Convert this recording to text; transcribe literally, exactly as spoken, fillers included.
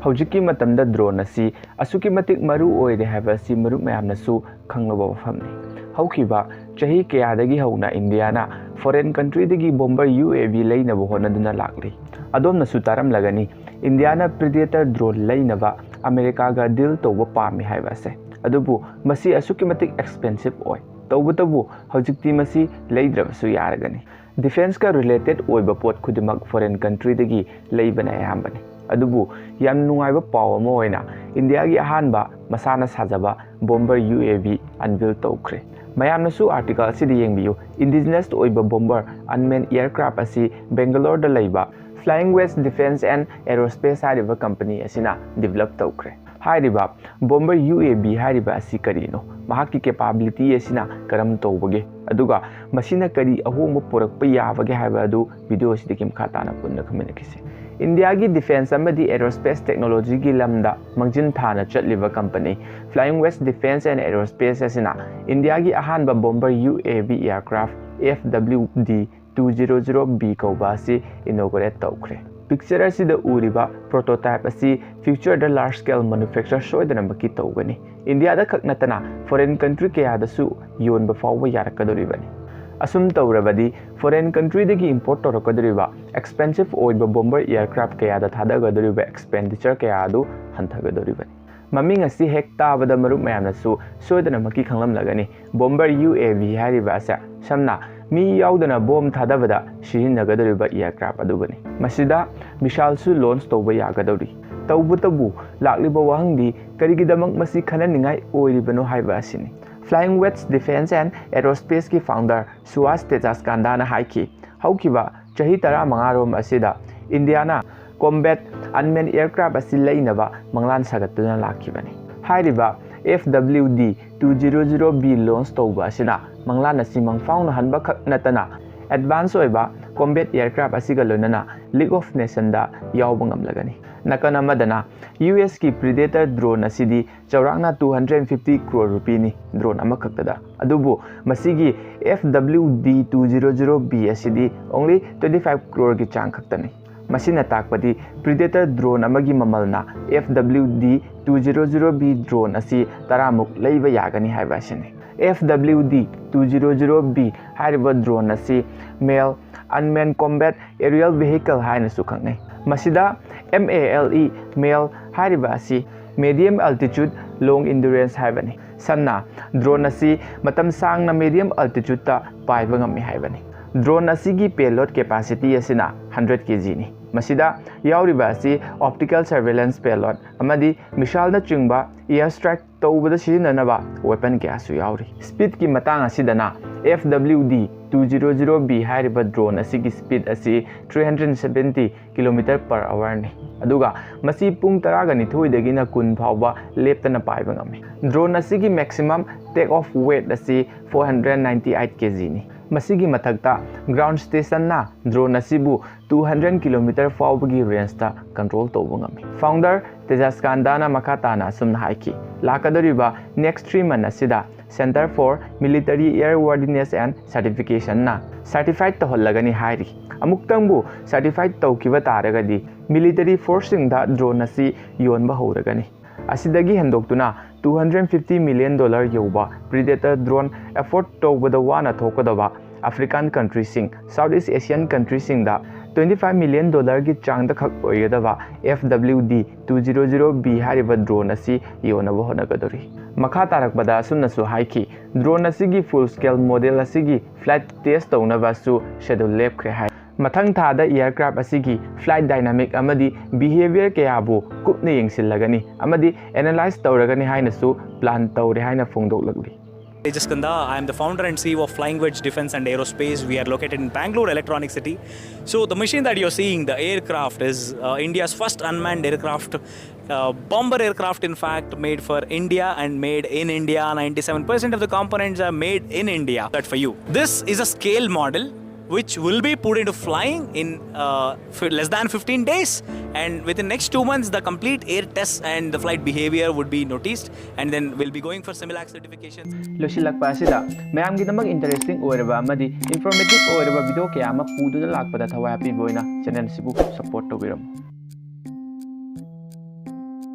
ꯍꯧꯖꯤꯛꯀꯤ ꯃꯇꯝꯗ drone ꯑꯁꯤ ꯑꯁꯨꯛꯀꯤ ꯃꯇꯤꯛ ꯃꯔꯨ ꯑꯣꯏꯔꯦ ꯍꯥꯏꯕ ꯑꯁꯤ ꯃꯔꯨꯞ ꯃꯌꯥꯝꯅꯁꯨ ꯈꯪꯂꯕ ꯋꯥꯐꯝꯅꯤ꯫ ꯍꯧꯈꯤꯕ ꯆꯍꯤ ꯀꯌꯥꯗꯒꯤ ꯍꯧꯅ ꯏꯟꯗꯤꯌꯥꯅ foreign countryꯗꯒꯤ bomber U A V ꯂꯩꯅꯕ ꯍꯣꯠꯅꯗꯨꯅ ꯂꯥꯛꯂꯤ꯫ ꯑꯗꯣꯝꯅꯁꯨ ꯇꯥꯔꯝꯂꯒꯅꯤ, ꯏꯟꯗꯤꯌꯥꯅ Predator drone ꯂꯩꯅꯕ ꯑꯃꯦꯔꯤꯀꯥꯒ deal ꯇꯧꯕ ꯄꯥꯝꯃꯤ ꯍꯥꯏꯕ ꯑꯁꯦ꯫ ꯑꯗꯨꯕꯨ ꯃꯁꯤ ꯑꯁꯨꯛꯀꯤ ꯃꯇꯤꯛ expensive ꯑꯣꯏ꯫ ꯇꯧꯕꯇꯕꯨ ꯍꯧꯖꯤꯛꯇꯤ ꯃꯁꯤ ꯂꯩꯗ꯭ꯔꯕꯁꯨ ꯌꯥꯔꯒꯅꯤ꯫ Defenceꯀ related ꯑꯣꯏꯕ ꯄꯣꯠ ꯈꯨꯗꯤꯡꯃꯛ foreign countryꯗꯒꯤ ꯂꯩꯕꯅ ꯑꯌꯥꯝꯕꯅꯤ꯫ ꯑꯗꯨꯕꯨ ꯌꯥꯝ ꯅꯨꯡꯉꯥꯏꯕ ꯄꯥꯎ ꯑꯃ ꯑꯣꯏꯅ ꯏꯟꯗꯤꯌꯥꯒꯤ ꯑꯍꯥꯟꯕ ꯃꯁꯥꯅ ꯁꯥꯖꯕ bomber U A V unveil ꯇꯧꯈ꯭ꯔꯦ꯫ ꯃꯌꯥꯝꯅꯁꯨ article ꯑꯁꯤꯗ ꯌꯦꯡꯕꯤꯌꯨ꯫ Indigenous ꯑꯣꯏꯕ bomber unmanned aircraft ꯑꯁꯤ ꯕꯦꯡꯒꯂꯣꯔꯗ ꯂꯩꯕ Flying West Defence and Aerospace ꯍꯥꯏꯔꯤꯕ company ꯑꯁꯤꯅ develop ꯇꯧꯈ꯭ꯔꯦ꯫ ꯍꯥꯏꯔꯤꯕ bomber U A V ꯍꯥꯏꯔꯤꯕ ꯑꯁꯤ ꯀꯔꯤꯅꯣ? ꯃꯍꯥꯛꯀꯤ capability ꯑꯁꯤꯅ ꯀꯔꯝ ꯇꯧꯕꯒꯦ? ꯑꯗꯨꯒ ꯃꯁꯤꯅ ꯀꯔꯤ ꯑꯍꯣꯡꯕ ꯄꯨꯔꯛꯄ ꯌꯥꯕꯒꯦ ꯍꯥꯏꯕ ꯑꯗꯨ video ꯑꯁꯤꯗꯒꯤ ꯃꯈꯥ ꯇꯥꯅ ꯄꯨꯟꯅ ꯈꯪꯃꯤꯟꯅꯈꯤꯁꯤ꯫ ꯏꯟꯗꯤꯌꯥꯒꯤ defence ꯑꯃꯗꯤ aerospace technologyꯒꯤ ꯂꯝꯗ ꯃꯥꯡꯖꯤꯟ ꯊꯥꯅ ꯆꯠꯂꯤꯕ company Flying West Defence and Aerospace ꯑꯁꯤꯅ ꯏꯟꯗꯤꯌꯥꯒꯤ ꯑꯍꯥꯟꯕ bomber U A V aircraft F W D two zero zero B ꯀꯧꯕ ꯑꯁꯤ inaugurate ꯇꯧꯈ꯭ꯔꯦ꯫ Picture ꯑꯁꯤꯗ ꯎꯔꯤꯕ prototype ꯑꯁꯤ futureꯗ large scale manufacture ꯁꯣꯏꯗꯅꯃꯛꯀꯤ ꯇꯧꯒꯅꯤ꯫ ꯏꯟꯗꯤꯌꯥꯗ ꯈꯛ ꯅꯠꯇꯅ foreign country ꯀꯌꯥꯗꯁꯨ ꯌꯣꯟꯕ ꯐꯥꯎꯕ ꯌꯥꯔꯛꯀꯗꯧꯔꯤꯕꯅꯤ꯫ ꯑꯁꯨꯝ ꯇꯧꯔꯕꯗꯤ foreign countryꯗꯒꯤ import ꯇꯧꯔꯛꯀꯗꯧꯔꯤꯕ expensive ꯑꯣꯏꯕ bomber aircraft ꯀꯌꯥꯗ ꯊꯥꯗꯒꯗꯧꯔꯤꯕ expenditure ꯀꯌꯥ ꯑꯗꯨ ꯍꯟꯊꯒꯗꯧꯔꯤꯕꯅꯤ꯫ ꯃꯃꯤꯡ ꯑꯁꯤ ꯍꯦꯛ ꯇꯥꯕꯗ ꯃꯔꯨꯞ ꯃꯌꯥꯝꯅꯁꯨ ꯁꯣꯏꯗꯅꯃꯛꯀꯤ ꯈꯪꯂꯝꯂꯒꯅꯤ꯫ Bomber U A V ꯍꯥꯏꯔꯤꯕ ꯑꯁꯦ ꯁꯝꯅ ꯃꯤ ꯌꯥꯎꯗꯅ bomb ꯊꯥꯗꯕꯗ ꯁꯤꯖꯤꯟꯅꯒꯗꯧꯔꯤꯕ aircraft ꯑꯗꯨꯕꯨꯅꯤ꯫ ꯃꯁꯤꯗ missileꯁꯨ launch ꯇꯧꯕ ꯌꯥꯒꯗꯧꯔꯤ꯫ ꯇꯧꯕꯇꯕꯨ ꯂꯥꯛꯂꯤꯕ ꯋꯥꯍꯪꯗꯤ ꯀꯔꯤꯒꯤꯗꯃꯛ ꯃꯁꯤ ꯈꯟꯅꯅꯤꯡꯉꯥꯏ ꯑꯣꯏꯔꯤꯕꯅꯣ ꯍꯥꯏꯕ ꯑꯁꯤꯅꯤ꯫ Flying West Defence and Aerospaceꯀꯤ founder ꯁꯨꯍꯥꯁ ꯇꯦꯖꯥꯁꯀꯥꯟꯗꯥꯅ ꯍꯥꯏꯈꯤ, ꯍꯧꯈꯤꯕ ꯆꯍꯤ ꯇꯔꯥꯃꯉꯥ ꯔꯣꯝ ꯑꯁꯤꯗ ꯏꯟꯗꯤꯌꯥꯅ combat unmanned aircraft ꯑꯁꯤ ꯂꯩꯅꯕ ꯃꯪꯂꯥꯟ ꯁꯥꯒꯠꯇꯨꯅ ꯂꯥꯛꯈꯤꯕꯅꯤ꯫ ꯍꯥꯏꯔꯤꯕ F W D two zero zero B launch ꯇꯧꯕ ꯑꯁꯤꯅ ꯃꯪꯂꯥꯟ ꯑꯁꯤ ꯃꯪꯐꯥꯎꯅꯍꯟꯕ ꯈꯛ ꯅꯠꯇꯅ advance ꯑꯣꯏꯕ combat aircraft ꯑꯁꯤꯒ ꯂꯣꯏꯅꯅ League of Nationꯗ ꯌꯥꯎꯕ ꯉꯝꯂꯒꯅꯤ꯫ ꯅꯥꯀꯟ ꯑꯃꯗꯅ U S ꯀꯤ Predator drone ꯑꯁꯤꯗꯤ ꯆꯥꯎꯔꯥꯛꯅ two hundred fifty crore rupeeꯅꯤ drone ꯑꯃꯈꯛꯇꯗ꯫ ꯑꯗꯨꯕꯨ ꯃꯁꯤꯒꯤ F W D two zero zero B ꯑꯁꯤꯗꯤ only twenty five croreꯒꯤ ꯆꯥꯡ ꯈꯛꯇꯅꯤ꯫ ꯃꯁꯤꯅ ꯇꯥꯛꯄꯗꯤ Predator drone ꯑꯃꯒꯤ ꯃꯃꯜꯅ F W D two zero zero B drone ꯑꯁꯤ ꯇꯔꯥꯃꯨꯛ ꯂꯩꯕ ꯌꯥꯒꯅꯤ ꯍꯥꯏꯕ ꯑꯁꯤꯅꯤ꯫ F W D two zero zero B ꯍꯥꯏꯔꯤꯕ drone ꯑꯁꯤ MALE, Unmanned Combat Aerial Vehicle ꯍꯥꯏꯅꯁꯨ ꯈꯪꯅꯩ꯫ ꯃꯁꯤꯗ MALE, MALE ꯍꯥꯏꯔꯤꯕ ꯑꯁꯤ medium altitude long endurance ꯍꯥꯏꯕꯅꯤ꯫ ꯁꯝꯅ, drone ꯑꯁꯤ ꯃꯇꯝ ꯁꯥꯡꯅ medium altitudeꯇ ꯄꯥꯏꯕ ꯉꯝꯃꯤ ꯍꯥꯏꯕꯅꯤ꯫ Drone ꯑꯁꯤꯒꯤ payload capacity ꯑꯁꯤꯅ hundred K Gꯅꯤ꯫ ꯃꯁꯤꯗ ꯌꯥꯎꯔꯤꯕ ꯑꯁꯤ optical surveillance payload ꯑꯃꯗꯤ missileꯅꯆꯤꯡꯕ air strike ꯇꯧꯕꯗ ꯁꯤꯖꯤꯟꯅꯅꯕ weapon ꯀꯌꯥꯁꯨ ꯌꯥꯎꯔꯤ꯫ Speedꯀꯤ ꯃꯇꯥꯡ ꯑꯁꯤꯗꯅ F W D two zero zero B ꯍꯥꯏꯔꯤꯕ drone ꯑꯁꯤꯒꯤ speed ꯑꯁꯤ three hundred seventy kilometer per hourꯅꯤ꯫ ꯑꯗꯨꯒ ꯃꯁꯤ ꯄꯨꯡ ꯇꯔꯥꯒ ꯅꯤꯊꯣꯏꯗꯒꯤꯅ ꯀꯨꯟ ꯐꯥꯎꯕ ꯂꯦꯞꯇꯅ ꯄꯥꯏꯕ ꯉꯝꯃꯤ꯫ Drone ꯑꯁꯤꯒꯤ maximum take off weight ꯑꯁꯤ four hundred ninety eight Kgꯅꯤ꯫ ꯃꯁꯤꯒꯤ ꯃꯊꯛꯇ ground stationꯅ drone ꯑꯁꯤꯕꯨ two hundred kilometer ꯐꯥꯎꯕꯒꯤ rangeꯇ control ꯇꯧꯕ ꯉꯝꯃꯤ꯫ Founder ꯇꯦꯖꯁꯀꯥꯟꯗꯥꯅ ꯃꯈꯥ ꯇꯥꯅ ꯑꯁꯨꯝꯅ ꯍꯥꯏꯈꯤ, ꯂꯥꯛꯀꯗꯧꯔꯤꯕ next three month ꯑꯁꯤꯗ Center for Military Airworthiness and Certificationꯅ certified ꯇꯧꯍꯜꯂꯒꯅꯤ ꯍꯥꯏꯔꯤ꯫ ꯑꯃꯨꯛꯇꯪꯕꯨ certified ꯇꯧꯈꯤꯕ ꯇꯥꯔꯒꯗꯤ military forceꯁꯤꯡꯗ drone ꯑꯁꯤ ꯌꯣꯟꯕ ꯍꯧꯔꯒꯅꯤ꯫ ꯑꯁꯤꯗꯒꯤ ꯍꯦꯟꯗꯣꯛꯇꯨꯅ two hundred fifty million dollar ꯌꯧꯕ Predator drone afford ꯇꯧꯕꯗ ꯋꯥꯅ ꯊꯣꯛꯀꯗꯕ African countryꯁꯤꯡ, Southeast Asian countryꯁꯤꯡꯗ twenty five million dollarꯒꯤ ꯆꯥꯡꯗ ꯈꯛ ꯑꯣꯏꯒꯗꯕ F W D two zero zero B ꯍꯥꯏꯔꯤꯕ drone ꯑꯁꯤ ꯌꯣꯟꯅꯕ ꯍꯣꯠꯅꯒꯗꯧꯔꯤ꯫ ꯃꯈꯥ ꯇꯥꯔꯛꯄꯗ ꯑꯁꯨꯝꯅꯁꯨ ꯍꯥꯏꯈꯤ, drone ꯑꯁꯤꯒꯤ full scale model ꯑꯁꯤꯒꯤ flight test ꯇꯧꯅꯕꯁꯨ schedule ꯂꯦꯞꯈ꯭ꯔꯦ ꯍꯥꯏ꯫ ꯃꯊꯪ ꯊꯥꯗ aircraft ꯑꯁꯤꯒꯤ flight dynamic ꯑꯃꯗꯤ behavior ꯀꯌꯥꯕꯨ ꯀꯨꯞꯅ ꯌꯦꯡꯁꯤꯜꯂꯒꯅꯤ ꯑꯃꯗꯤ analyze ꯇꯧꯔꯒꯅꯤ ꯍꯥꯏꯅꯁꯨ plan ꯇꯧꯔꯦ ꯍꯥꯏꯅ ꯐꯣꯡꯗꯣꯛꯂꯛꯂꯤ꯫ Tejas Kanda. I am the founder and C E O of Flying Wedge Defense and Aerospace. We are located in Bangalore, Electronic City. So the machine that you're seeing, the aircraft, is uh, India's first unmanned aircraft. Uh, bomber aircraft, in fact, made for India and made in India. Ninety-seven percent of the components are made in India. That for you. This is a scale model. which will be put into flying in uh, f- less than fifteen days. And within next two months, the complete air tests and the flight behavior would be noticed, and then we'll be going for Similac certifications. ꯂꯣꯏꯁꯤꯜꯂꯛꯄ ꯑꯁꯤꯗ ꯃꯌꯥꯝꯒꯤꯗꯃꯛ interesting ꯑꯣꯏꯔꯕ ꯑꯃꯗꯤ informative ꯑꯣꯏꯔꯕ video ꯀꯌꯥ ꯑꯃ ꯄꯨꯗꯨꯅ ꯂꯥꯛꯄꯗ ꯊꯋꯥꯏ ꯍꯥꯞꯄꯤꯕ ꯑꯣꯏꯅ ꯆꯦꯅꯦꯜ ꯑꯁꯤꯕꯨ ꯁꯄꯣꯔꯠ ꯇꯧꯕꯤꯔꯝꯃꯨ꯫